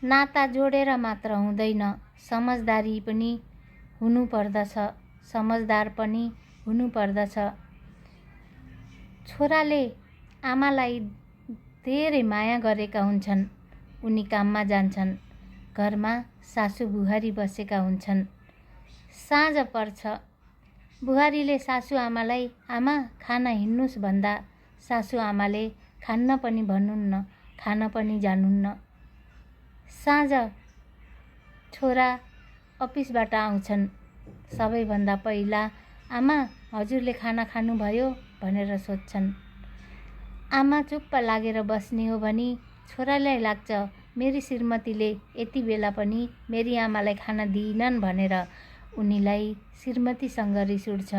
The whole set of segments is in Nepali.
नाता जोडेर मात्र हुँदैन, समझदारी पनि हुनुपर्दछ, समझदार पनि हुनुपर्दछ। छोराले आमालाई धेरै माया गरेका हुन्छन्। उनी काममा जान्छन्, घरमा सासु बुहारी बसेका हुन्छन्। साँझ पर्छ, बुहारीले सासु आमालाई आमा खाना हिँड्नुस् भन्दा सासु आमाले खान्न पनि भन्नुहुन्न, खान पनि जानुहुन्न। साँझ छोरा अफिसबाट आउँछन्। सबैभन्दा पहिला आमा हजुरले खाना खानुभयो भनेर सोध्छन्। आमा चुप्प लागेर बस्ने हो भनी छोरालाई लाग्छ मेरी श्रीमतीले यति बेला पनि मेरी आमालाई खाना दिइनन् भनेर उनीलाई श्रीमतीसँग रिस उठ्छ।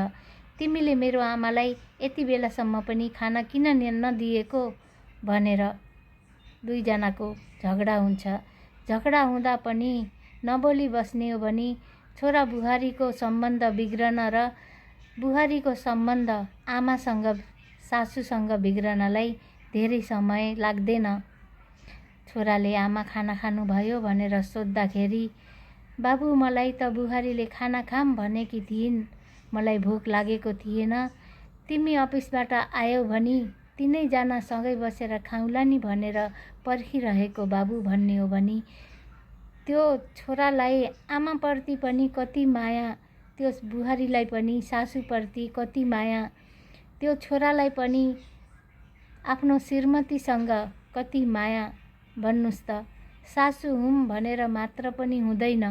तिमीले मेरो आमालाई यति बेलासम्म पनि खाना किन नदिएको भनेर दुईजनाको झगडा हुन्छ। झगडा हुँदा पनि नबोली बस्ने हो भने छोरा बुहारीको सम्बन्ध बिग्रन र बुहारीको सम्बन्ध आमासँग सासूसँग बिग्रनलाई धेरै समय लाग्दैन। छोराले आमा खाना खानुभयो भनेर सोद्धाखेरि बाबु मलाई त बुहारीले खाना खाम भनेकी थिइन्, मलाई भोक लागेको थिएन, तिमी अफिसबाट आयौ भनी तिनैजना सँगै बसेर खाउँला नि भनेर पर्खिरहेको बाबु भन्ने हो भनी त्यो छोरालाई आमाप्रति पनि कति माया, त्यो बुहारीलाई पनि सासूप्रति कति माया, त्यो छोरालाई पनि आफ्नो श्रीमतीसँग कति माया भन्नुस् त। सासू हुँ भनेर मात्र पनि हुँदैन,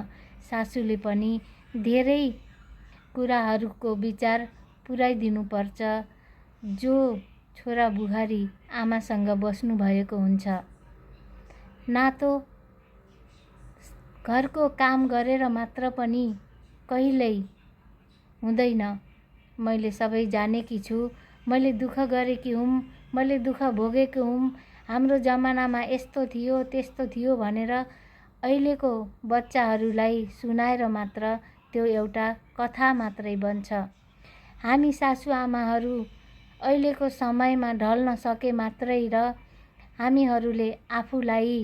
सासूले पनि धेरै कुराहरूको विचार पुर्याइदिनुपर्छ जो छोरा बुहारी आमासँग बस्नु भएको हुन्छ। नातो घरको काम गरेर मात्र पनि कहिल्यै हुँदैन। मैले सबै जानेकी छु, मैले दुःख गरेकी हुँ, मैले दुःख भोगेको हुँ, हाम्रो जमानामा यस्तो थियो त्यस्तो थियो भनेर अहिलेको बच्चाहरूलाई सुनाएर मात्र त्यो एउटा कथा मात्रै बन्छ। हामी सासूआमाहरू अहिलेको समयमा ढल्न सके मात्रै र हामीहरूले आफूलाई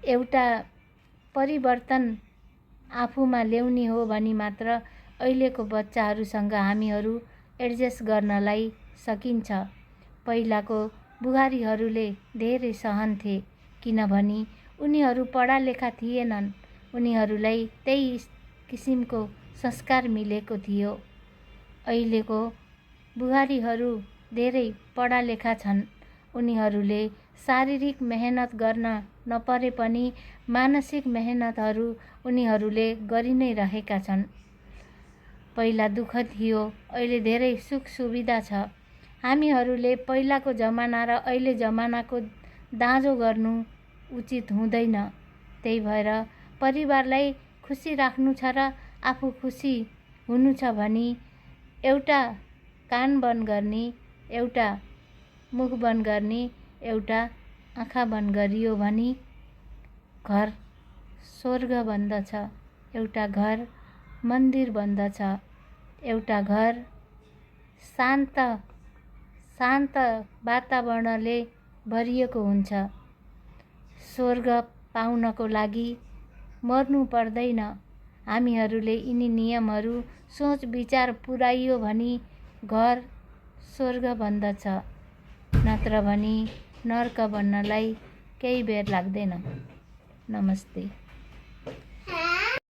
एउटा परिवर्तन आफूमा ल्याउने हो भनी मात्र अहिलेको बच्चाहरूसँग हामीहरू एडजस्ट गर्नलाई सकिन्छ। पहिलाको बुहारीहरूले धेरै सहन्थे किनभने उनीहरू पढालेखा थिएनन्, उनीहरूलाई त्यही किसिमको संस्कार मिलेको थियो। अहिलेको बुहारीहरू धेरै पढालेखा छन्, उनीहरूले शारीरिक मेहनत गर्न नपरे पनि मानसिक मेहनतहरू उनीहरूले गरि नै रहेका छन्। पहिला दुःख थियो, अहिले धेरै सुख सुविधा छ। हामीहरूले पहिलाको जमाना र अहिले जमानाको दाँजो गर्नु उचित हुँदैन। त्यही भएर परिवारलाई खुसी राख्नु छ र आफू खुसी हुनु छ भने एउटा कान बन्द गर्ने, एउटा मुख बन्द गर्ने, एउटा आँखा बन्द गरियो भने घर स्वर्ग बन्दछ, एउटा घर मन्दिर बन्दछ, एउटा घर शान्त वातावरणले भरिएको हुन्छ। स्वर्ग पाउनको लागि मर्नु पर्दैन। हामीहरूले यिनी नियमहरू सोच विचार पुर्याइयो भने घर स्वर्ग बन्दछ, नत्र भने नर्क बन्नलाई केही बेर लाग्दैन। नमस्ते।